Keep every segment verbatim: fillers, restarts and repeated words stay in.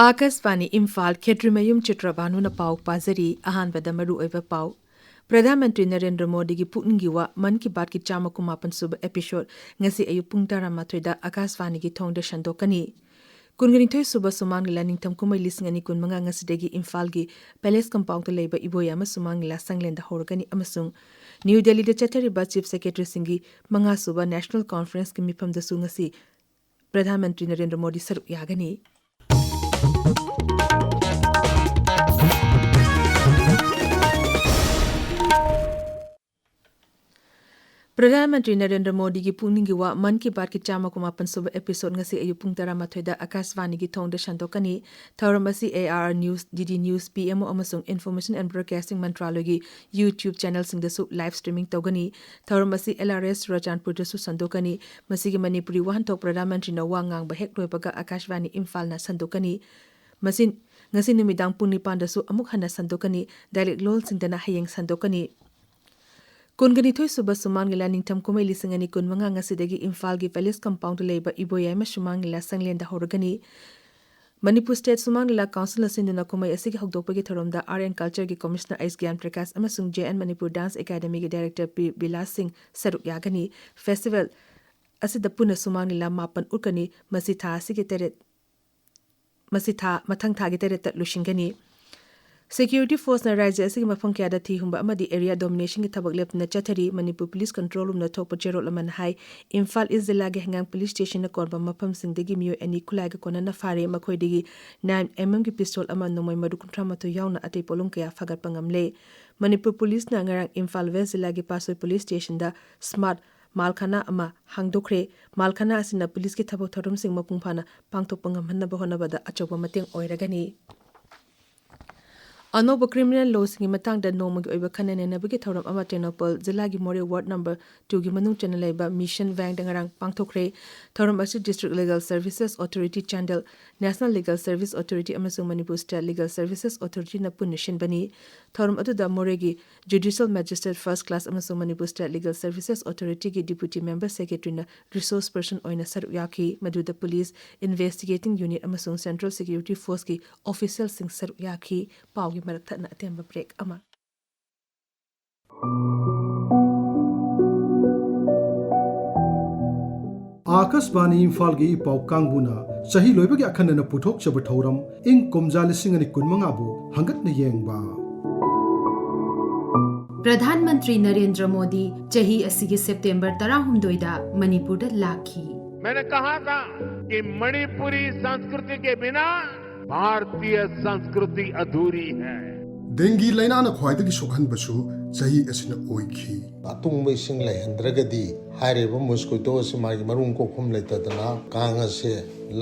ꯑꯥꯀꯥꯁꯕꯥꯅꯤ ꯏꯝꯐꯥꯜ, ꯈꯦꯇ꯭ꯔꯤꯃꯌꯨꯝ ꯆꯤꯇ꯭ꯔꯕꯥꯅꯨꯅ ꯄꯥꯎ ꯄꯥꯖꯔꯤ꯫ ꯑꯍꯥꯟꯕꯗ ꯃꯔꯨꯑꯣꯏꯕ ꯄꯥꯎ꯫ ꯄ꯭ꯔꯙꯥꯟ ꯃꯟꯇ꯭ꯔꯤ ꯅꯔꯦꯟꯗ꯭ꯔ ꯃꯣꯗꯤꯒꯤ ꯄꯨꯛꯅꯤꯡꯒꯤ ꯋꯥ, ꯃꯟ ꯀꯤ ꯕꯥꯠꯀꯤ ꯆꯥꯝꯃ ꯀꯨꯟꯃꯥꯄꯟ ꯁꯨꯕ episode ꯉꯁꯤ ꯑꯌꯨꯛ ꯄꯨꯡ ꯇꯔꯥꯃꯥꯊꯣꯏꯗ ꯑꯥꯀꯥꯁꯕꯥꯅꯤꯒꯤ ꯊꯣꯡꯗ ꯁꯟꯗꯣꯛꯀꯅꯤ꯫ ꯀꯨꯟꯒꯅꯤꯊꯣꯏ ꯁꯨꯕ ꯁꯨꯃꯥꯡ ꯂꯤꯂꯥ ꯅꯤꯡꯊꯝ ꯀꯨꯝꯍꯩ ꯂꯤꯁꯤꯡ ꯑꯅꯤ ꯀꯨꯟꯃꯉꯥ ꯉꯁꯤꯗꯒꯤ ꯏꯝꯐꯥꯜꯒꯤ Palace Compoundꯗ ꯂꯩꯕ ꯏꯕꯣꯌꯥꯏꯃ ꯁꯨꯃꯥꯡ ꯂꯤꯂꯥ ꯁꯪꯂꯦꯟꯗ ꯍꯧꯔꯒꯅꯤ ꯑꯃꯁꯨꯡ ꯅ꯭ꯌꯨ ꯗꯦꯜꯂꯤꯗ ꯆꯠꯊꯔꯤꯕ Chief Secretaryꯁꯤꯡꯒꯤ ꯃꯉꯥ ꯁꯨꯕ National Conferenceꯀꯤ ꯃꯤꯐꯝꯗꯁꯨ ꯉꯁꯤ ꯄ꯭ꯔꯙꯥꯟ ꯃꯟꯇ꯭ꯔꯤ ꯅꯔꯦꯟꯗ꯭ꯔ ꯃꯣꯗꯤ ꯁꯔꯨꯛ ꯌꯥꯒꯅꯤ꯫ ꯄ꯭ꯔꯙꯥꯟ ꯃꯟꯇ꯭ꯔꯤ ꯅꯔꯦꯟꯗ꯭ꯔ ꯃꯣꯗꯤꯒꯤ ꯄꯨꯛꯅꯤꯡꯒꯤ ꯋꯥ, ꯃꯟ ꯀꯤ ꯕꯥꯠꯀꯤ ꯆꯥꯝꯃ ꯀꯨꯟꯃꯥꯄꯟ ꯁꯨꯕ episode ꯉꯁꯤ ꯑꯌꯨꯛ ꯄꯨꯡ ꯇꯔꯥꯃꯥꯊꯣꯏꯗ ꯑꯥꯀꯥꯁꯕꯥꯅꯤꯒꯤ ꯊꯣꯡꯗ ꯁꯟꯗꯣꯛꯀꯅꯤ꯫ ꯊꯧꯔꯝ ꯑꯁꯤ A R R News, D D News, P M O ꯑꯃꯁꯨꯡ Information and Broadcasting ꯃꯟꯇ꯭ꯔꯥꯂꯣꯏꯒꯤ YouTube channelꯁꯤꯡꯗꯁꯨ live streaming ꯇꯧꯒꯅꯤ꯫ ꯊꯧꯔꯝ ꯑꯁꯤ L R S ꯆꯨꯔꯆꯥꯟꯄꯨꯔꯗꯁꯨ ꯁꯟꯗꯣꯛꯀꯅꯤ꯫ ꯃꯁꯤꯒꯤ ꯃꯅꯤꯄꯨꯔꯤ ꯋꯥꯍꯟꯊꯣꯛ ꯄ꯭ꯔꯙꯥꯟ ꯃꯟꯇ꯭ꯔꯤꯅ ꯋꯥ ꯉꯥꯡꯕ ꯍꯦꯛ ꯂꯣꯏꯕꯒ ꯑꯥꯀꯥꯁꯕꯥꯅꯤ ꯏꯝꯐꯥꯜꯅ ꯁꯟꯗꯣꯛꯀꯅꯤ꯫ ꯃꯁꯤ ꯉꯁꯤ ꯅꯨꯃꯤꯗꯥꯡ ꯄꯨꯡ ꯅꯤꯄꯥꯟꯗꯁꯨ ꯑꯃꯨꯛ ꯍꯟꯅ ꯁꯟꯗꯣꯛꯀꯅꯤ꯫ Dialect ꯂꯣꯜꯁꯤꯡꯗꯅ ꯍꯌꯦꯡ ꯁꯟꯗꯣꯛꯀꯅꯤ꯫ ꯀꯨꯟꯒꯅꯤꯊꯣꯏ ꯁꯨꯕ ꯁꯨꯃꯥꯡ ꯂꯤꯂꯥ ꯅꯤꯡꯊꯝ ꯀꯨꯝꯍꯩ ꯂꯤꯁꯤꯡ ꯑꯅꯤ ꯀꯨꯟꯃꯉꯥ ꯉꯁꯤꯗꯒꯤ ꯏꯝꯐꯥꯜꯒꯤ Palace Compoundꯗ ꯂꯩꯕ ꯏꯕꯣꯌꯥꯏꯃ ꯁꯨꯃꯥꯡ ꯂꯤꯂꯥ ꯁꯪꯂꯦꯟꯗ ꯍꯧꯔꯒꯅꯤ꯫ ꯃꯅꯤꯄꯨꯔ State ꯁꯨꯃꯥꯡ ꯂꯤꯂꯥ Councilꯅ ꯁꯤꯟꯗꯨꯅ ꯀꯨꯝꯍꯩ ꯑꯁꯤꯒꯤ ꯍꯧꯗꯣꯛꯄꯒꯤ ꯊꯧꯔꯝꯗ Art and Cultureꯒꯤ Commissioner ꯑꯩꯆ ꯒ꯭ꯌꯥꯟ ꯄ꯭ꯔꯀꯥꯁ ꯑꯃꯁꯨꯡ J N Manipur Dance Academyꯒꯤ Director P villas ꯁꯤꯡ ꯁꯔꯨꯛ ꯌꯥꯒꯅꯤ꯫ Festival ꯑꯁꯤꯗ ꯄꯨꯟꯅ ꯁꯨꯃꯥꯡ ꯂꯤꯂꯥ ꯃꯥꯄꯟ ꯎꯠꯀꯅꯤ꯫ ꯃꯁꯤ ꯊꯥ ꯑꯁꯤꯒꯤ ꯇꯔꯦꯠ ꯃꯁꯤ ꯊꯥ, ꯃꯊꯪ ꯊꯥꯒꯤ ꯇꯔꯦꯠꯇ ꯂꯣꯏꯁꯤꯟꯒꯅꯤ꯫ Security Forceꯅ ꯔꯥꯖ꯭ꯌ ꯑꯁꯤꯒꯤ ꯃꯐꯝ ꯀꯌꯥꯗ ꯊꯤ ꯍꯨꯝꯕ ꯑꯃꯗꯤ area dominationꯒꯤ ꯊꯕꯛ ꯂꯦꯞꯇꯅ ꯆꯠꯊꯔꯤ꯫ ꯃꯅꯤꯄꯨꯔ Police Control Roomꯅ ꯊꯣꯛꯄ ꯆꯦꯔꯣꯜ ꯑꯃꯅ ꯍꯥꯏ, ꯏꯝꯐꯥꯜ East ꯖꯤꯂꯥꯒꯤ ꯍꯩꯉꯥꯡ Police Stationꯅ ꯀꯣꯟꯕ ꯃꯐꯝꯁꯤꯡꯗꯒꯤ ꯃꯤꯑꯣꯏ ꯑꯅꯤ ꯈꯨꯠꯂꯥꯏꯒ ꯀꯣꯟꯅꯅ ꯐꯥꯔꯦ꯫ ꯃꯈꯣꯏꯗꯒꯤ nine M Mꯒꯤ pistol ꯑꯃ, ꯅꯣꯡꯃꯩ ꯃꯔꯨ ꯀꯨꯟꯊ꯭ꯔꯥ ꯃꯥꯊꯣꯏ ꯌꯥꯎꯅ ꯑꯇꯩ ꯄꯣꯠꯂꯨꯝ ꯀꯌꯥ ꯐꯥꯒꯠꯄ ꯉꯝꯂꯦ꯫ ꯃꯅꯤꯄꯨꯔ Policeꯅ ꯉꯔꯥꯡ ꯏꯝꯐꯥꯜ West ꯖꯤꯂꯥꯒꯤ ꯄꯥꯠꯁꯣꯏ Police Stationꯗ smart ꯃꯥꯜꯈꯥꯅꯥ ꯑꯃ ꯍꯥꯡꯗꯣꯛꯈ꯭ꯔꯦ꯫ ꯃꯥꯜꯈꯥꯅꯥ ꯑꯁꯤꯅ Policeꯀꯤ ꯊꯕꯛ ꯊꯧꯔꯝꯁꯤꯡ ꯃꯄꯨꯡ ꯐꯥꯅ ꯄꯥꯡꯊꯣꯛꯄ ꯉꯝꯍꯟꯅꯕ ꯍꯣꯠꯅꯕꯗ ꯑꯆꯧꯕ ꯃꯇꯦꯡ ꯑꯣꯏꯔꯒꯅꯤ꯫ ꯑꯅꯧꯕ criminal lawꯁꯤꯡꯒꯤ ꯃꯇꯥꯡꯗ ꯅꯣꯡꯃꯒꯤ ꯑꯣꯏꯕ ꯈꯟꯅ ꯅꯩꯅꯕꯒꯤ ꯊꯧꯔꯝ ꯑꯃ ꯇꯦꯡꯅꯧꯄꯜ ꯖꯤꯂꯥꯒꯤ ꯃꯣꯔꯦ ward number twoꯒꯤ ꯃꯅꯨꯡ ꯆꯟꯅ ꯂꯩꯕ Mission Vangꯗ ꯉꯔꯥꯡ ꯄꯥꯡꯊꯣꯛꯈ꯭ꯔꯦ꯫ ꯊꯧꯔꯝ ꯑꯁꯤ District Legal Services Authority Chandel, National Legal Service Authority ꯑꯃꯁꯨꯡ ꯃꯅꯤꯄꯨꯔ State Legal Services Authorityꯅ ꯄꯨꯟꯅ ꯁꯤꯟꯕꯅꯤ꯫ ꯊꯧꯔꯝ ꯑꯗꯨꯗ ꯃꯣꯔꯦꯒꯤ Judicial Magistrate First Class ꯑꯃꯁꯨꯡ Manipur State Legal Services Authorityꯒꯤ Deputy Member Secretaryꯅ resource person ꯑꯣꯏꯅ ꯁꯔꯨꯛ ꯌꯥꯈꯤ, ꯃꯗꯨꯗ Police, Investigating Unit ꯑꯃꯁꯨꯡ Central Security Forceꯀꯤ officialꯁꯤꯡ ꯁꯔꯨꯛ ꯌꯥꯈꯤ꯫ ꯄꯥꯎꯒꯤ ꯃꯔꯛ ꯊꯠꯅ ꯑꯇꯦꯟꯕ break ꯑꯃ꯫ ꯑꯥꯀꯥꯁꯕꯥꯅꯤ ꯏꯝꯐꯥꯜꯒꯤ ꯄꯥꯎ ꯀꯥꯡꯕꯨꯅ ꯆꯍꯤ ꯂꯣꯏꯕꯒꯤ ꯑꯈꯟꯅꯅ ꯄꯨꯊꯣꯛꯆꯕ ꯊꯧꯔꯝ ꯏꯪ ꯀꯨꯝꯖꯥ ꯂꯤꯁꯤꯡ ꯑꯅꯤ ꯀꯨꯟꯃꯉꯥꯕꯨ ꯍꯪꯒꯠꯅ ꯌꯦꯡꯕ꯫ ꯄ꯭ꯔꯙꯥꯟ ꯃꯟꯇ꯭ꯔꯤ ꯅꯔꯦꯟꯗ꯭ꯔ ꯃꯣꯗꯤ ꯆꯍꯤ ꯑꯁꯤꯒꯤ ꯁꯦꯞꯇꯦꯝꯕꯔ ꯇꯔꯥꯍꯨꯝꯗꯣꯏꯗ ꯃꯅꯤꯄꯨꯔꯗ ꯂꯥꯛꯈꯤ꯫ मैंने कहा था कि मणिपुरी संस्कृति के बिना भारतीय संस्कृति अधूरी है। ꯗꯦꯡꯒꯤ ꯂꯥꯏꯅꯥꯅ ꯈ꯭ꯋꯥꯏꯗꯒꯤ ꯁꯣꯛꯍꯟꯕꯁꯨ ꯆꯍꯤ ꯑꯁꯤꯅ ꯑꯣꯏꯈꯤ꯫ ꯑꯇꯨꯡꯕ ꯏꯁꯤꯡ ꯂꯩꯍꯟꯗ꯭ꯔꯒꯗꯤ ꯍꯥꯏꯔꯤꯕ ꯃꯣꯁꯀꯤꯇꯣ ꯑꯁꯤ ꯃꯥꯒꯤ ꯃꯔꯨꯝ ꯀꯣꯛꯐꯝ ꯂꯩꯇꯗꯅ ꯀꯥꯡ ꯑꯁꯦ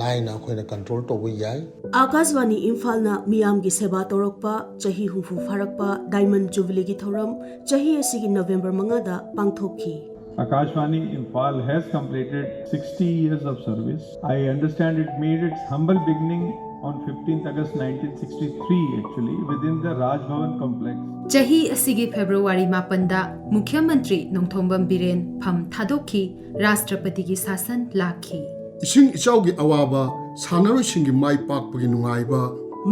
ꯂꯥꯏꯅ ꯑꯩꯈꯣꯏꯅ control ꯇꯧꯕ ꯌꯥꯏ꯫ ꯑꯥꯀꯥꯁꯕꯥꯅꯤ ꯏꯝꯐꯥꯜꯅ ꯃꯤꯌꯥꯝꯒꯤ ꯁꯦꯕꯥ ꯇꯧꯔꯛꯄ ꯆꯍꯤ ꯍꯨꯝꯐꯨ ꯐꯥꯔꯛꯄ Diamond Jubileeꯒꯤ ꯊꯧꯔꯝ ꯆꯍꯤ ꯑꯁꯤꯒꯤ ꯅꯕꯦꯝꯕꯔ ꯃꯉꯥꯗ ꯄꯥꯡꯊꯣꯛꯈꯤ꯫ Akashvani Imphal has completed sixty years of service. I understand it made its humble beginning on fifteenth August nineteen sixty-three, actually, within the Raj Bhavan complex. ꯆꯍꯤ ꯑꯁꯤꯒꯤ ꯐꯦꯕ꯭ꯔꯨꯋꯥꯔꯤ ꯃꯥꯄꯟꯗ ꯃꯨꯈ꯭ꯌ ꯃꯟꯇ꯭ꯔꯤ ꯅꯣꯡꯊꯣꯝꯕꯝ ꯕꯤꯔꯦꯟ ꯐꯝ ꯊꯥꯗꯣꯛꯈꯤ, ꯔꯥꯁꯇ꯭ꯔꯄꯇꯤꯒꯤ ꯁꯥꯁꯟ ꯂꯥꯛꯈꯤ꯫ ꯏꯁꯤꯡ ꯏꯆꯥꯎꯒꯤ ꯑꯋꯥꯕ, ꯁꯥꯟꯅꯔꯣꯏꯁꯤꯡꯒꯤ ꯃꯥꯏ ꯄꯥꯛꯄꯒꯤ ꯅꯨꯡꯉꯥꯏꯕ꯫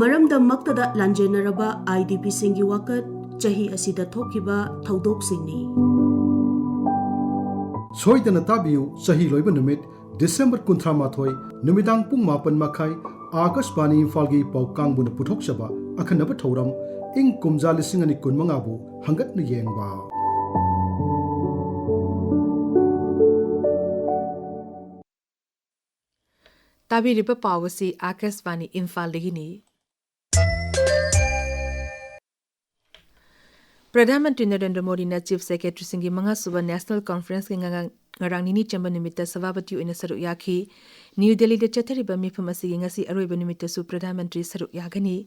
ꯃꯔꯝꯗꯝꯃꯛꯇꯗ ꯂꯥꯟꯖꯦꯟꯅꯔꯕ IDPꯁꯤꯡꯒꯤ ꯋꯥꯀꯠ, ꯆꯍꯤ ꯑꯁꯤꯗ ꯊꯣꯛꯈꯤꯕ ꯊꯧꯗꯣꯛꯁꯤꯡꯅꯤ꯫ ꯁꯣꯏꯗꯅ ꯇꯥꯕꯤꯌꯨ, ꯆꯍꯤ ꯂꯣꯏꯕ ꯅꯨꯃꯤꯠ, ꯗꯤꯁꯦꯝꯕꯔ ꯀꯨꯟꯊ꯭ꯔꯥ ꯃꯥꯊꯣꯏ, ꯅꯨꯃꯤꯗꯥꯡ ꯄꯨꯡ ꯃꯥꯄꯟ ꯃꯈꯥꯏ, ꯑꯥꯀꯥꯁꯕꯥꯅꯤ ꯏꯝꯐꯥꯜꯒꯤ ꯄꯥꯎ ꯀꯥꯡꯕꯨꯅ ꯄꯨꯊꯣꯛꯆꯕ ꯑꯈꯟꯅꯕ ꯊꯧꯔꯝ ꯏꯪ ꯀꯨꯝꯖꯥ ꯂꯤꯁꯤꯡ ꯑꯅꯤ ꯀꯨꯟꯃꯉꯥꯕꯨ ꯍꯪꯒꯠꯅ ꯌꯦꯡꯕ꯫ ꯇꯥꯕꯤꯔꯤꯕ ꯄꯥꯎ ꯑꯁꯤ ꯑꯥꯀꯥꯁꯕꯥꯅꯤ ꯏꯝꯐꯥꯜꯗꯒꯤꯅꯤ꯫ ꯄ꯭ꯔꯙꯥꯟ ꯃꯟꯇ꯭ꯔꯤ ꯅꯔꯦꯟꯗ꯭ꯔ ꯃꯣꯗꯤꯅ Chief Secretaryꯁꯤꯡꯒꯤ ꯃꯉꯥꯁꯨꯕ National Conferenceꯀꯤ ꯉꯔꯥꯡ, ꯉꯔꯥꯡ ꯅꯤꯅꯤ ꯆꯟꯕ ꯅꯨꯃꯤꯠꯇ ꯁꯚꯥꯄꯇꯤ ꯑꯣꯏꯅ ꯁꯔꯨꯛ ꯌꯥꯈꯤ꯫ ꯅ꯭ꯌꯨ ꯗꯦꯜꯂꯤꯗ ꯆꯠꯊꯔꯤꯕ ꯃꯤꯐꯝ ꯑꯁꯤꯒꯤ ꯉꯁꯤ ꯑꯔꯣꯏꯕ ꯅꯨꯃꯤꯠꯇꯁꯨ ꯄ꯭ꯔꯙꯥꯟ ꯃꯟꯇ꯭ꯔꯤ ꯁꯔꯨꯛ ꯌꯥꯒꯅꯤ꯫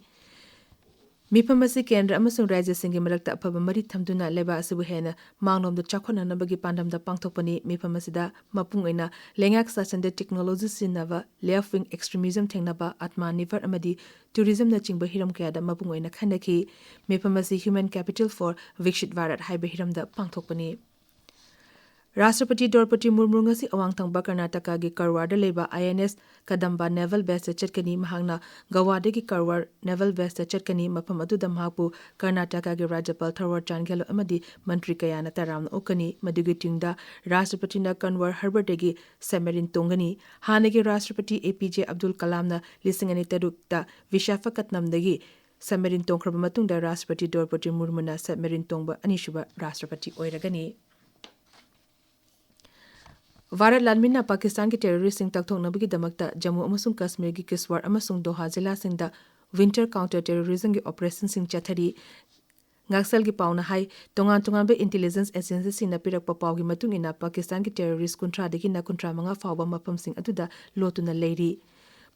ꯃꯤꯐꯝ ꯑꯁꯤ ꯀꯦꯟꯗ꯭ꯔ ꯑꯃꯁꯨꯡ ꯔꯥꯖ꯭ꯌꯁꯤꯡꯒꯤ ꯃꯔꯛꯇ ꯑꯐꯕ ꯃꯔꯤ ꯊꯝꯗꯨꯅ ꯂꯩꯕꯥꯛ ꯑꯁꯤꯕꯨ ꯍꯦꯟꯅ ꯃꯥꯡꯂꯣꯝꯗ ꯆꯥꯎꯈꯠꯅꯅꯕꯒꯤ ꯄꯥꯟꯗꯝꯗ ꯄꯥꯡꯊꯣꯛꯄꯅꯤ꯫ ꯃꯤꯐꯝ ꯑꯁꯤꯗ ꯃꯄꯨꯡ ꯑꯣꯏꯅ ꯂꯩꯉꯥꯛ ꯁꯥꯁꯟꯗ technology ꯁꯤꯖꯤꯟꯅꯕ, left wing extremism ꯊꯦꯡꯅꯕ, Atmanirbhar ꯑꯃꯗꯤ tourismꯅꯆꯤꯡꯕ ꯍꯤꯔꯝ ꯀꯌꯥꯗ ꯃꯄꯨꯡ ꯑꯣꯏꯅ ꯈꯟꯅꯈꯤ꯫ ꯃꯤꯐꯝ ꯑꯁꯤ Human Capital for Viksit Bharat ꯍꯥꯏꯕ ꯍꯤꯔꯝꯗ ꯄꯥꯡꯊꯣꯛꯄꯅꯤ꯫ ꯔꯥꯁꯇ꯭ꯔꯄꯇꯤ ꯗ꯭ꯔꯧꯄꯗꯤ ꯃꯨꯔꯃꯨ ꯉꯁꯤ ꯑꯋꯥꯡ ꯊꯪꯕ ꯀꯔꯅꯥꯇꯀꯥꯒꯤ ꯀꯔꯋꯥꯔꯗ ꯂꯩꯕ INS Kadamba Naval Baseꯇ ꯆꯠꯀꯅꯤ꯫ ꯃꯍꯥꯛꯅ ꯒꯋꯥꯗꯒꯤ ꯀꯔꯋꯥꯔ Naval Baseꯇ ꯆꯠꯀꯅꯤ꯫ ꯃꯐꯝ ꯑꯗꯨꯗ ꯃꯍꯥꯛꯄꯨ ꯀꯔꯅꯥꯇꯀꯥꯒꯤ ꯔꯥꯖ꯭ꯌꯄꯥꯜ ꯊꯥꯋꯔ ꯆꯥꯟ ꯒꯦꯍꯂꯣꯠ ꯑꯃꯗꯤ ꯃꯟꯇ꯭ꯔꯤ ꯀꯌꯥꯅ ꯇꯔꯥꯝꯅ ꯑꯣꯛꯀꯅꯤ꯫ ꯃꯗꯨꯒꯤ ꯇꯨꯡꯗ ꯔꯥꯁꯇ꯭ꯔꯄꯇꯤꯅ ꯀꯟꯋꯔ ꯍꯥꯔꯕꯔꯗꯒꯤ submarine ꯇꯣꯡꯒꯅꯤ꯫ ꯍꯥꯟꯅꯒꯤ ꯔꯥꯁꯇ꯭ꯔꯄꯇꯤ APJ ꯑꯕꯗꯨꯜ ꯀꯂꯥꯝꯅ ꯂꯤꯁꯤꯡ ꯑꯅꯤ ꯇꯔꯨꯛꯇ ꯕꯤꯁꯥꯈꯥꯄꯠꯅꯝꯗꯒꯤ submarine ꯇꯣꯡꯈ꯭ꯔꯕ ꯃꯇꯨꯡꯗ ꯔꯥꯁꯇ꯭ꯔꯄꯇꯤ ꯗ꯭ꯔꯧꯄꯗꯤ ꯃꯨꯔꯃꯨꯅ submarine ꯇꯣꯡꯕ ꯑꯅꯤꯁꯨꯕ ꯔꯥꯁꯇ꯭ꯔꯄꯇꯤ ꯑꯣꯏꯔꯒꯅꯤ꯫ ꯚꯥꯔꯠ ꯂꯥꯟꯃꯤꯅ ꯄꯥꯀꯤꯁꯇꯥꯟꯒꯤ terroristꯁꯤꯡ ꯇꯛꯊꯣꯛꯅꯕꯒꯤꯗꯃꯛꯇ ꯖꯝꯃꯨ ꯑꯃꯁꯨꯡ ꯀꯥꯁꯃꯤꯔꯒꯤ ꯀꯤꯁꯋꯥꯔ ꯑꯃꯁꯨꯡ ꯗꯣꯍꯥ ꯖꯤꯂꯥꯁꯤꯡꯗ winter counter terrorismꯒꯤ operationꯁꯤꯡ ꯆꯠꯊꯔꯤ꯫ ꯉꯥꯛꯁꯦꯜꯒꯤ ꯄꯥꯎꯅ ꯍꯥꯏ, ꯇꯣꯉꯥꯟ ꯇꯣꯉꯥꯟꯕ intelligence agencyꯁꯤꯡꯅ ꯄꯤꯔꯛꯄ ꯄꯥꯎꯒꯤ ꯃꯇꯨꯡ ꯏꯟꯅ ꯄꯥꯀꯤꯁꯇꯥꯟꯒꯤ terrorist ꯀꯨꯟꯊ꯭ꯔꯥꯗꯒꯤꯅ ꯀꯨꯟꯊ꯭ꯔꯥ ꯃꯉꯥ ꯐꯥꯎꯕ ꯃꯐꯝꯁꯤꯡ ꯑꯗꯨꯗ ꯂꯣꯠꯇꯨꯅ ꯂꯩꯔꯤ꯫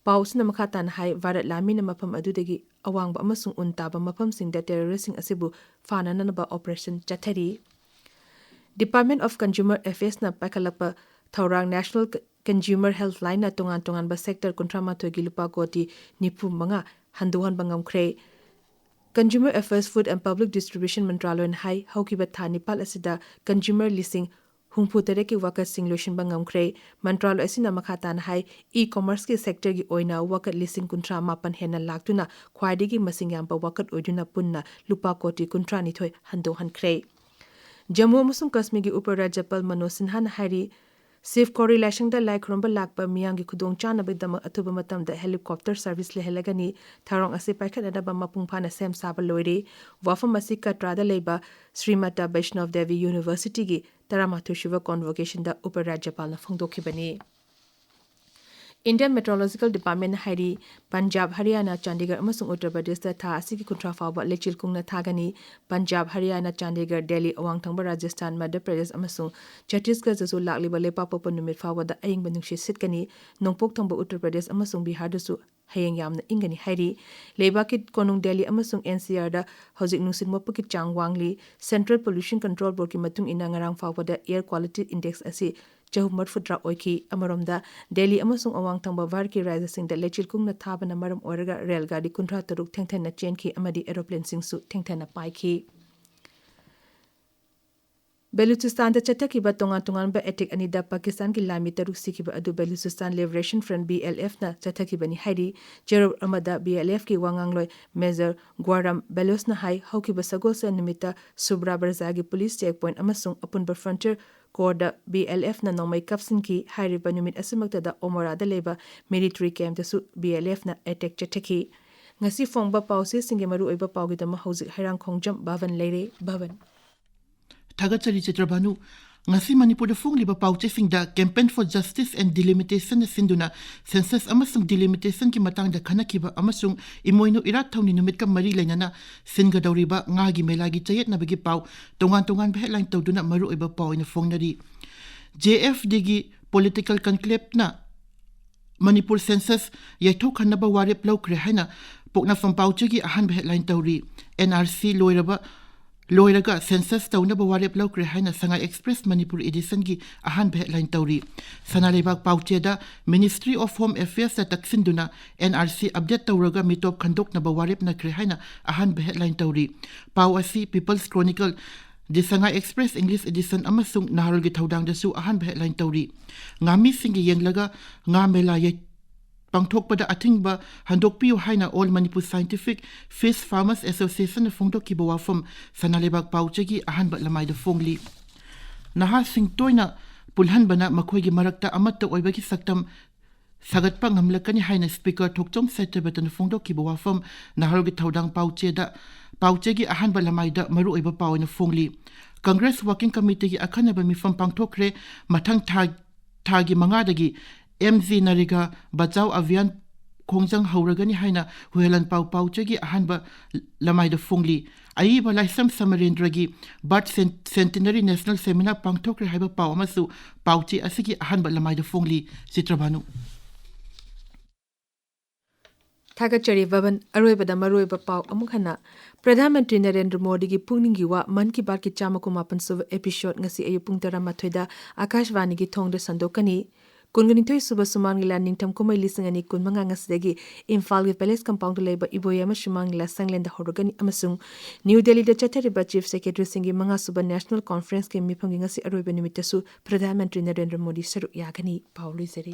ꯄꯥꯎ ꯑꯁꯤꯅ ꯃꯈꯥ ꯇꯥꯅ ꯍꯥꯏ, ꯚꯥꯔꯠ ꯂꯥꯟꯃꯤꯅ ꯃꯐꯝ ꯑꯗꯨꯗꯒꯤ ꯑꯋꯥꯡꯕ ꯑꯃꯁꯨꯡ ꯎꯟ ꯇꯥꯕ ꯃꯐꯝꯁꯤꯡꯗ terroristꯁꯤꯡ ꯑꯁꯤꯕꯨ ꯐꯥꯅꯅꯕ operation ꯆꯠꯊꯔꯤ꯫ Department of Consumer Affairsꯅ ꯄꯥꯏꯈꯠꯂꯛꯄ ꯊꯧꯔꯥꯡ National Consumer Helplineꯅ ꯇꯣꯉꯥꯟ ꯇꯣꯉꯥꯟꯕ sector ꯀꯨꯟꯊ꯭ꯔꯥ ꯃꯥꯊꯣꯏꯒꯤ ꯂꯨꯄꯥ ꯀꯣꯇꯤ ꯅꯤꯐꯨ ꯃꯉꯥ ꯍꯟꯗꯣꯛꯍꯟꯕ ꯉꯝꯈ꯭ꯔꯦ꯫ Consumer Affairs, Food and Public Distribution ꯃꯟꯇ꯭ꯔꯥꯂꯣꯏꯅ ꯍꯥꯏ, ꯍꯧꯈꯤꯕ ꯊꯥ ꯅꯤꯄꯥꯜ ꯑꯁꯤꯗ consumer ꯂꯤꯁꯤꯡ ꯍꯨꯝꯐꯨ ꯇꯔꯦꯠꯀꯤ ꯋꯥꯀꯠꯁꯤꯡ ꯂꯣꯏꯁꯤꯟꯕ ꯉꯝꯈ꯭ꯔꯦ꯫ ꯃꯟꯇ꯭ꯔꯥꯂꯣꯏ ꯑꯁꯤꯅ ꯃꯈꯥ ꯇꯥꯅ ꯍꯥꯏ, e-commerceꯀꯤ sectorꯒꯤ ꯑꯣꯏꯅ ꯋꯥꯀꯠ ꯂꯤꯁꯤꯡ ꯀꯨꯟꯊ꯭ꯔꯥ ꯃꯥꯄꯟ ꯍꯦꯟꯅ ꯂꯥꯛꯇꯨꯅ ꯈ꯭ꯋꯥꯏꯗꯒꯤ ꯃꯁꯤꯡ ꯌꯥꯝꯕ ꯋꯥꯀꯠ ꯑꯣꯏꯗꯨꯅ ꯄꯨꯟꯅ ꯂꯨꯄꯥ ꯀꯣꯇꯤ ꯀꯨꯟꯊ꯭ꯔꯥ ꯅꯤꯊꯣꯏ ꯍꯟꯗꯣꯛꯍꯟꯈ꯭ꯔꯦ꯫ ꯖꯝꯃꯨ ꯑꯃꯁꯨꯡ ꯀꯥꯁꯃꯤꯔꯒꯤ ꯎꯄ ꯔꯥꯖ꯭ꯌꯄꯥꯜ ꯃꯅꯣꯖ ꯁꯤꯟꯍꯥꯅ ꯍꯥꯏꯔꯤ, ꯁꯤꯚ ꯀꯣꯔꯤ ꯂꯥꯏꯁꯪꯗ ꯂꯥꯏ ꯈꯨꯔꯨꯝꯕ ꯂꯥꯛꯄ ꯃꯤꯌꯥꯝꯒꯤ ꯈꯨꯗꯣꯡ ꯆꯥꯅꯕꯒꯤꯗꯃꯛ ꯑꯊꯨꯕ ꯃꯇꯝꯗ helicopter service ꯂꯩꯍꯜꯂꯒꯅꯤ꯫ ꯊꯧꯔꯥꯡ ꯑꯁꯤ ꯄꯥꯏꯈꯠꯅꯅꯕ ꯃꯄꯨꯡ ꯐꯥꯅ ꯁꯦꯝ ꯁꯥꯕ ꯂꯣꯏꯔꯦ꯫ ꯋꯥꯐꯝ ꯑꯁꯤ ꯀꯇ꯭ꯔꯥꯗ ꯂꯩꯕ ꯁ꯭ꯔꯤ ꯃꯥꯇꯥ ꯕꯩꯁꯅꯣꯕ ꯗꯦꯕꯤ Universityꯒꯤ ꯇꯔꯥꯃꯥꯊꯣꯏꯁꯨꯕ convocationꯗ ꯎꯄ ꯔꯥꯖ꯭ꯌꯄꯥꯜꯅ ꯐꯣꯡꯗꯣꯛꯈꯤꯕꯅꯤ꯫ Indian Meteorological Departmentꯅ ꯍꯥꯏꯔꯤ, ꯄꯟꯖꯥꯕ, ꯍꯔꯤꯌꯥꯅꯥ, ꯆꯥꯟꯗꯤꯒꯔ ꯑꯃꯁꯨꯡ ꯎꯠꯇꯔ ꯄ꯭ꯔꯗꯦꯁꯇ ꯊꯥ ꯑꯁꯤꯒꯤ ꯀꯨꯟꯊ꯭ꯔꯥ ꯐꯥꯎꯕ ꯂꯩꯆꯤꯜ ꯀꯨꯡꯅ ꯊꯥꯒꯅꯤ꯫ ꯄꯟꯖꯥꯕ, ꯍꯔꯤꯌꯥꯅꯥ, ꯆꯥꯟꯗꯤꯒꯔ, ꯗꯦꯜꯂꯤ, ꯑꯋꯥꯡ ꯊꯪꯕ ꯔꯥꯖꯁꯊꯥꯟ, ꯃꯙ꯭ꯌ ꯄ꯭ꯔꯗꯦꯁ ꯑꯃꯁꯨꯡ ꯆꯇꯤꯁꯒꯔꯗꯁꯨ ꯂꯥꯛꯂꯤꯕ ꯂꯩꯄꯥꯛꯄꯣꯛꯄ ꯅꯨꯃꯤꯠ ꯐꯥꯎꯕꯗ ꯑꯏꯪꯕ ꯅꯨꯡꯁꯤꯠ ꯁꯤꯠꯀꯅꯤ꯫ ꯅꯣꯡꯄꯣꯛ ꯊꯪꯕ ꯎꯠꯇꯔ ꯄ꯭ꯔꯗꯦꯁ ꯑꯃꯁꯨꯡ ꯕꯤꯍꯥꯔꯗꯁꯨ ꯍꯌꯦꯡ ꯌꯥꯝꯅ ꯏꯪꯒꯅꯤ ꯍꯥꯏꯔꯤ꯫ ꯂꯩꯕꯥꯛꯀꯤ ꯀꯣꯅꯨꯡ ꯗꯦꯜꯂꯤ ꯑꯃꯁꯨꯡ ꯑꯦꯟ ꯁꯤ ꯑꯥꯔꯗ ꯍꯧꯖꯤꯛ ꯅꯨꯡꯁꯤꯠ ꯃꯣꯠꯄꯒꯤ ꯆꯥꯡ ꯋꯥꯡꯂꯤ꯫ Central Pollution Control Boardꯀꯤ ꯃꯇꯨꯡ ꯏꯟꯅ, ꯉꯔꯥꯡ ꯐꯥꯎꯕꯗ air quality index ꯑꯁꯤ ꯆꯍꯨꯝ ꯃꯔꯤꯐꯨꯇꯔꯥ ꯑꯣꯏꯈꯤ꯫ ꯑꯃꯔꯣꯝꯗ, ꯗꯦꯜꯂꯤ ꯑꯃꯁꯨꯡ ꯑꯋꯥꯡ ꯊꯪꯕ ꯚꯥꯔꯠꯀꯤ ꯔꯥꯖ꯭ꯌꯁꯤꯡꯗ ꯂꯩꯆꯤꯜ ꯀꯨꯡꯅ ꯊꯥꯕꯅ ꯃꯔꯝ ꯑꯣꯏꯔꯒ ꯔꯦꯜ ꯒꯥꯔꯤ ꯀꯨꯟꯊ꯭ꯔꯥ ꯇꯔꯨꯛ ꯊꯦꯡꯊꯅ ꯆꯦꯟꯈꯤ ꯑꯃꯗꯤ aeroplanesꯤꯡꯁꯨ ꯊꯦꯡꯊꯅ ꯄꯥꯏꯈꯤ꯫ ꯕꯦꯂꯨꯆꯤꯁꯇꯥꯟꯗ ꯆꯠꯊꯈꯤꯕ ꯇꯣꯉꯥꯟ ꯇꯣꯉꯥꯟꯕ attack ꯑꯅꯤꯗ ꯄꯥꯀꯤꯁꯇꯥꯟꯒꯤ ꯂꯥꯟꯃꯤ ꯇꯔꯨꯛ ꯁꯤꯈꯤꯕ ꯑꯗꯨ Balochistan Liberation Front, BLFꯅ ꯆꯠꯊꯈꯤꯕꯅꯤ ꯍꯥꯏꯔꯤ꯫ ꯆꯦꯔꯣꯜ ꯑꯃꯗ BLFꯀꯤ ꯋꯥꯉꯥꯡꯂꯣꯏ Major Ghuram Balochꯅ ꯍꯥꯏ, ꯍꯧꯈꯤꯕ ꯁꯒꯣꯜꯁꯦꯟ ꯅꯨꯃꯤꯠꯇ ꯁꯨꯕ꯭ꯔꯥ ꯕꯔꯖꯥꯒꯤ police checkpoint ꯑꯃꯁꯨꯡ ꯑꯄꯨꯟꯕ frontier coreꯗ BLFꯅ ꯅꯣꯡꯃꯩ ꯀꯥꯞꯁꯤꯟꯈꯤ꯫ ꯍꯥꯏꯔꯤꯕ ꯅꯨꯃꯤꯠ ꯑꯁꯤꯃꯛꯇꯗ ꯑꯣꯃꯣꯔꯥꯗ ꯂꯩꯕ military campꯇꯁꯨ BLFꯅ attack ꯆꯠꯊꯈꯤ꯫ ꯉꯁꯤ ꯐꯣꯡꯕ ꯄꯥꯎꯆꯦꯁꯤꯡꯒꯤ ꯃꯔꯨꯑꯣꯏꯕ ꯄꯥꯎꯒꯤꯗꯃꯛ ꯍꯧꯖꯤꯛ ꯍꯩꯔꯥꯡꯈꯣꯡꯖꯝ ꯚꯥꯕꯟ ꯂꯩꯔꯦ꯫ ꯚꯥꯕꯟ꯫ ꯊꯥꯒꯠꯆꯔꯤ ꯆꯤꯇ꯭ꯔꯚꯥꯅꯨ꯫ ꯉꯁꯤ ꯃꯅꯤꯄꯨꯔꯗ ꯐꯣꯡꯂꯤꯕ ꯄꯥꯎꯆꯦꯁꯤꯡꯗ Campaign for Justice and Delimitationꯅ ꯁꯤꯟꯗꯨꯅ census ꯑꯃꯁꯨꯡ delimitationꯒꯤ ꯃꯇꯥꯡꯗ ꯈꯟꯅꯈꯤꯕ ꯑꯃꯁꯨꯡ ꯏꯃꯣꯏꯅꯨ ꯏꯔꯥꯠ ꯊꯧꯅꯤ ꯅꯨꯃꯤꯠꯀ ꯃꯔꯤ ꯂꯩꯅꯅ ꯁꯤꯟꯒꯗꯧꯔꯤꯕ ꯉꯥꯒꯤ ꯃꯦꯂꯥꯒꯤ ꯆꯌꯦꯠꯅꯕꯒꯤ ꯄꯥꯎ ꯇꯣꯉꯥꯟ ꯇꯣꯉꯥꯟꯕ headline ꯇꯧꯗꯨꯅ ꯃꯔꯨꯑꯣꯏꯕ ꯄꯥꯎ ꯑꯣꯏꯅ ꯐꯣꯡꯅꯔꯤ꯫ JFDꯒꯤ political conclaveꯅ ꯃꯅꯤꯄꯨꯔ census ꯌꯩꯊꯣꯛꯍꯟꯅꯕ ꯋꯥꯔꯦꯞ ꯂꯧꯈ꯭ꯔꯦ ꯍꯥꯏꯅ ꯄꯣꯛꯅꯐꯝ ꯄꯥꯎꯆꯦꯒꯤ ꯑꯍꯥꯟꯕ headline ꯇꯧꯔꯤ꯫ NRC ꯂꯣꯏꯔꯕ, ꯂꯣꯏꯔꯒ census ꯇꯧꯅꯕ ꯋꯥꯔꯦꯞ ꯂꯧꯈ꯭ꯔꯦ ꯍꯥꯏꯅ ꯁꯉꯥꯏ Express ꯃꯅꯤꯄꯨꯔ editionꯒꯤ ꯑꯍꯥꯟꯕ headline ꯇꯧꯔꯤ꯫ ꯁꯅꯥ ꯂꯩꯕꯥꯛ ꯄꯥꯎꯆꯦꯗ Ministry of Home Affairsꯇ ꯇꯛꯁꯤꯟꯗꯨꯅ NRC update ꯇꯧꯔꯒ ꯃꯤꯇꯣꯞ ꯈꯟꯗꯣꯛꯅꯕ ꯋꯥꯔꯦꯞꯅꯈ꯭ꯔꯦ ꯍꯥꯏꯅ ꯑꯍꯥꯟꯕ headline ꯇꯧꯔꯤ꯫ ꯄꯥꯎ ꯑꯁꯤ People's Chronicle, The Sangai Express English Edition ꯑꯃꯁꯨꯡ ꯅꯍꯥꯔꯣꯜꯒꯤ ꯊꯧꯗꯥꯡꯗꯁꯨ ꯑꯍꯥꯟꯕ headline ꯇꯧꯔꯤ꯫ ꯉꯥꯃꯤꯁꯤꯡꯒꯤ ꯌꯦꯡꯂꯒ ꯉꯥ ꯃꯦꯂꯥ ꯌꯩ-, ꯄꯥꯡꯊꯣꯛꯄꯗ ꯑꯊꯤꯡꯕ ꯍꯟꯗꯣꯛꯄꯤꯌꯨ ꯍꯥꯏꯅ All Manipur Scientific Fish Farmers Associationꯅ ꯐꯣꯡꯗꯣꯛꯈꯤꯕ ꯋꯥꯐꯝ ꯁꯅꯥ ꯂꯩꯕꯥꯛ ꯄꯥꯎꯆꯦꯒꯤ ꯑꯍꯥꯟꯕ ꯂꯃꯥꯏꯗ ꯐꯣꯡꯂꯤ꯫ ꯅꯍꯥꯁꯤꯡ ꯇꯣꯏꯅ ꯄꯨꯜꯍꯟꯕꯅ ꯃꯈꯣꯏꯒꯤ ꯃꯔꯛꯇ ꯑꯃꯠꯇ ꯑꯣꯏꯕꯒꯤ ꯁꯛꯇꯝ ꯁꯥꯒꯠꯄ ꯉꯝꯂꯛꯀꯅꯤ ꯍꯥꯏꯅ Speaker ꯊꯣꯛꯆꯣꯝ ꯁꯇ꯭ꯌꯕ꯭ꯔꯇꯅ ꯐꯣꯡꯗꯣꯛꯈꯤꯕ ꯋꯥꯐꯝ ꯅꯍꯥꯔꯣꯜꯒꯤ ꯊꯧꯗꯥꯡ ꯄꯥꯎꯆꯦꯗ, ꯄꯥꯎꯆꯦꯒꯤ ꯑꯍꯥꯟꯕ ꯂꯃꯥꯏꯗ ꯃꯔꯨꯑꯣꯏꯕ ꯄꯥꯎ ꯑꯣꯏꯅ ꯐꯣꯡꯂꯤ꯫ Congress Working Committeeꯒꯤ ꯑꯈꯟꯅꯕ ꯃꯤꯐꯝ ꯄꯥꯡꯊꯣꯛꯈ꯭ꯔꯦ꯫ ꯃꯊꯪ ꯊꯥ, ꯊꯥꯒꯤ ꯃꯉꯥꯗꯒꯤ MGNREGA Bachao Abhiyan ꯈꯣꯡꯖꯪ ꯍꯧꯔꯒꯅꯤ ꯍꯥꯏꯅ ꯍꯨꯍꯦꯂꯟ ꯄꯥꯎ ꯄꯥꯎꯆꯦꯒꯤ ꯑꯍꯥꯟꯕ ꯂꯃꯥꯏꯗ ꯐꯣꯡꯂꯤ꯫ ꯑꯏꯕ ꯂꯥꯏꯁ꯭ꯔꯝ ꯁꯃꯔꯦꯟꯗ꯭ꯔꯒꯤ Birth Cen-, Centenary National Seminar ꯄꯥꯡꯊꯣꯛꯈ꯭ꯔꯦ ꯍꯥꯏꯕ ꯄꯥꯎ ꯑꯃꯁꯨ ꯄꯥꯎꯆꯦ ꯑꯁꯤꯒꯤ ꯑꯍꯥꯟꯕ ꯂꯃꯥꯏꯗ ꯐꯣꯡꯂꯤ꯫ ꯆꯤꯇ꯭ꯔꯚꯥꯅꯨ꯫ ꯊꯥꯒꯠꯆꯔꯤ ꯕꯕꯟ꯫ ꯑꯔꯣꯏꯕꯗ ꯃꯔꯨꯑꯣꯏꯕ ꯄꯥꯎ ꯑꯃꯨꯛ ꯍꯟꯅ꯫ ꯄ꯭ꯔꯙꯥꯟ ꯃꯟꯇ꯭ꯔꯤ ꯅꯔꯦꯟꯗ꯭ꯔ ꯃꯣꯗꯤꯒꯤ ꯄꯨꯛꯅꯤꯡꯒꯤ ꯋꯥ ꯃꯟ ꯀꯤ ꯕꯥꯠꯀꯤ ꯆꯥꯝꯃ ꯀꯨꯟꯃꯥꯄꯟ ꯁꯨꯕ episode ꯉꯁꯤ ꯑꯌꯨꯛ ꯄꯨꯡ ꯇꯔꯥꯃꯥꯊꯣꯏꯗ ꯑꯀꯥꯁꯕꯥꯅꯤꯒꯤ ꯊꯣꯡꯗ ꯁꯟꯗꯣꯛꯀꯅꯤ꯫ ꯀꯨꯟꯒ ꯅꯤꯊꯣꯏ ꯁꯨꯕ ꯁꯨꯃꯥꯡ ꯂꯤꯂꯥ ꯅꯤꯡꯊꯝ ꯀꯨꯝꯍꯩ ꯂꯤꯁꯤꯡ ꯑꯅꯤ ꯀꯨꯟꯃꯉꯥ ꯉꯁꯤꯗꯒꯤ ꯏꯝꯐꯥꯜꯒꯤ ꯄꯦꯂꯦꯁ ꯀꯝꯄꯥꯎꯟꯗ ꯂꯩꯕ ꯏꯕꯣꯌꯥꯃ ꯁꯨꯃꯥꯡ ꯂꯤꯂꯥ ꯁꯪꯂꯦꯟꯗ ꯍꯧꯔꯒꯅꯤ ꯑꯃꯁꯨꯡ ꯅ꯭ꯌꯨ ꯗꯦꯜꯂꯤꯗ ꯆꯠꯊꯔꯤꯕ Chief Secretaryꯁꯤꯡꯒꯤ ꯃꯉꯥ ꯁꯨꯕ National Conferenceꯀꯤ ꯃꯤꯐꯝꯒꯤ ꯉꯁꯤ ꯑꯔꯣꯏꯕ ꯅꯨꯃꯤꯠꯇꯁꯨ ꯄ꯭ꯔꯙꯥꯟ ꯃꯟꯇ꯭ꯔꯤ ꯅꯔꯦꯟꯗ꯭ꯔ ꯃꯣꯗꯤ ꯁꯔꯨꯛ ꯌꯥꯒꯅꯤ꯫ ꯄꯥꯎ ꯂꯣꯏꯖꯔꯦ꯫